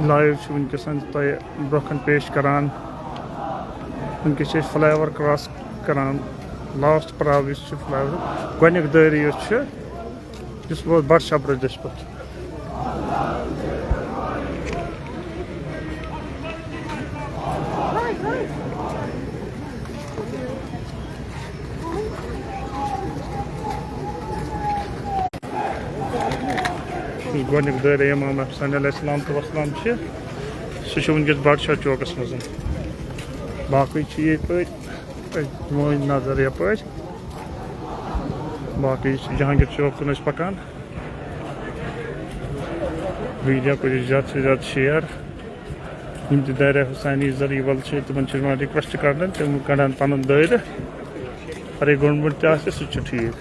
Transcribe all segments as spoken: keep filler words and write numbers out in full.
Live چھِ وٕنکیٚس تۄہہِ برونٛہہ کَنہِ پیش کران۔ وٕنکیٚس چھِ أسۍ فلائی اوور کراس کران۔ لاسٹ پڑاو یُس چھُ فلائی اوور، گۄڈٕنیُک دٲیرٕ یُس چھُ، یُس ووت بَٹہٕ شاہ برجَس پٮ۪ٹھ۔ یُس گۄڈٕنیُک دٲیرٕ امام حسین علیہ السلام تہٕ وسلام چھِ، سُہ چھُ وٕنکیٚس بادشاہ چوکَس منٛز۔ باقٕے چھِ ییٚتہِ پٲٹھۍ، أسۍ دِمو وۄنۍ نظر یَپٲرۍ۔ باقٕے چھِ جہانگیر چوک کُن أسۍ پَکان۔ ویٖڈیو کٔرِو زیادٕ سے زیادٕ شِیَر۔ یِم تہِ دایرہ حسینی ذٔریعہٕ وٲلۍ چھِ، تِمَن چھِ یِوان رِکویسٹ کَرنہٕ، تِم کَڑَن پَنُن دٲیرٕ۔ اَگَرے گوٚنٛڈمُت تہِ آسہِ، سُہ تہِ چھُ ٹھیٖک۔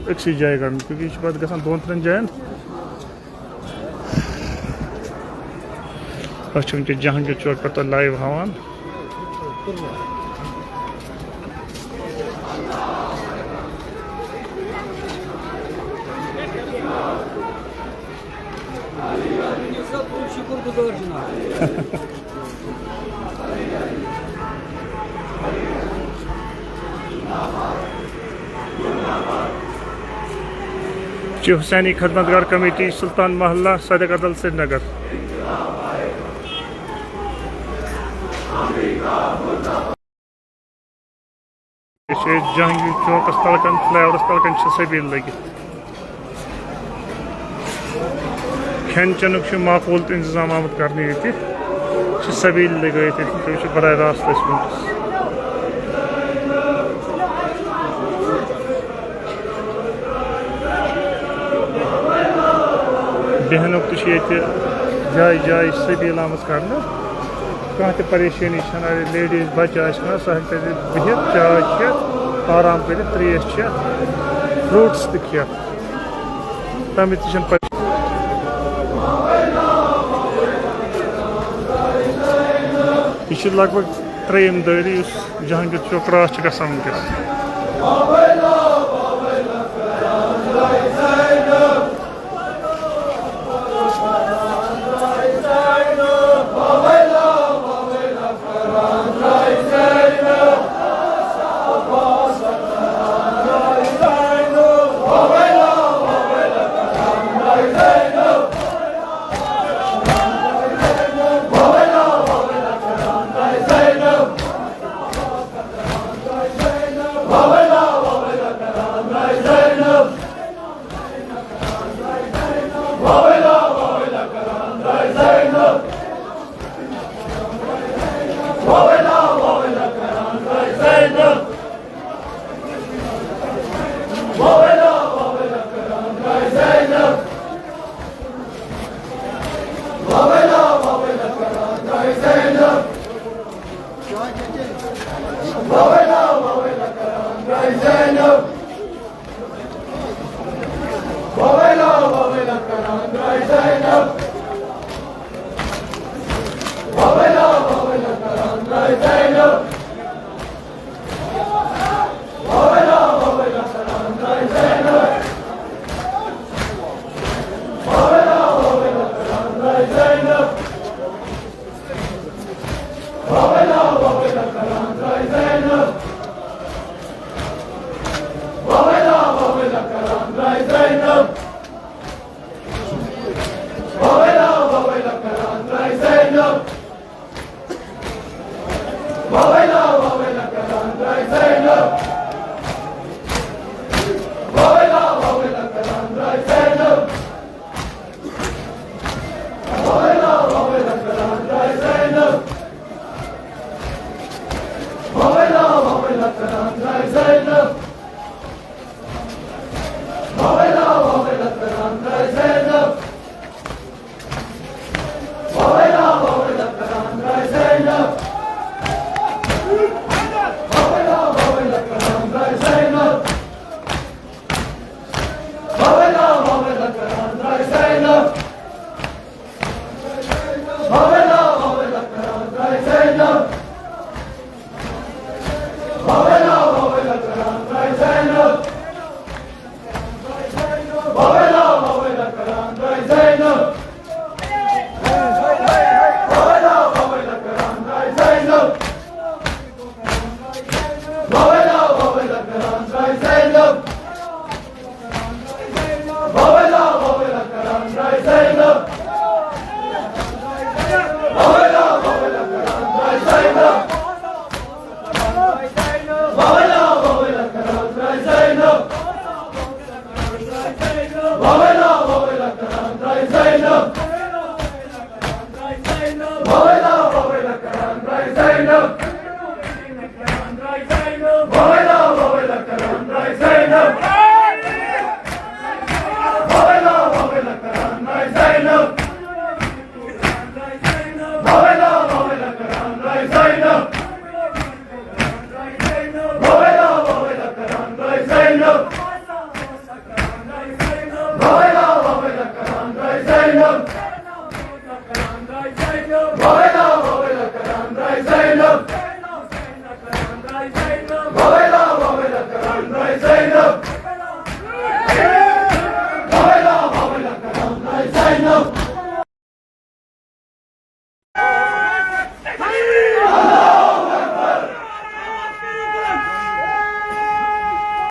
أکسٕے جایہِ کَڑُن، کیونکہ یہِ چھُ پَتہٕ گژھان دۄن ترٛٮ۪ن جایَن۔ أسۍ چھِ وٕنکیٚس جہانگیر چوک پٮ۪ٹھ تۄہہِ لایِو ہاوان۔ شُکُر گُزار جِناب۔ چھ حسینی خدمتگار کمیٹی، سلطان محلہ، صدق عدل، سرینگر۔ أسۍ چھِ جہانگیر چوکس تلہٕ کنہِ، فلائی اوورس تلہٕ کنہِ چھِ سبیل لٔگِتھ۔ کھٮ۪ن چٮ۪نُک چھُ معقوٗل تہٕ انتظام آمُت کرنہٕ ییٚتہِ۔ چھِ سبیل لگٲیِتھ ییٚتہِ، تُہۍ وٕچھِو بڑاے راست أسۍ وٕنکیٚس۔ بیٚہنُک تہِ چھُ ییٚتہِ جایہِ جایہِ سبیل آمٕژ کرنہٕ۔ کانٛہہ تہِ پریشٲنی چھَنہٕ، اگر لیڈیٖز بچہٕ آسہِ کانٛہہ، سُہ ہیٚکہِ تَتہِ بِہِتھ، چاے چٮ۪تھ، آرام کٔرِتھ، ترٛیش چٮ۪تھ، فروٹس تہِ کھٮ۪تھ۔ تَمہِ تہِ چھَنہٕ پریشٲنی۔ یہِ چھِ لگ بگ ترٛیٚیِم دٲیرٕ یُس جہانگیر چوک کراس چھِ گژھان وٕنکیٚس۔ Zainab!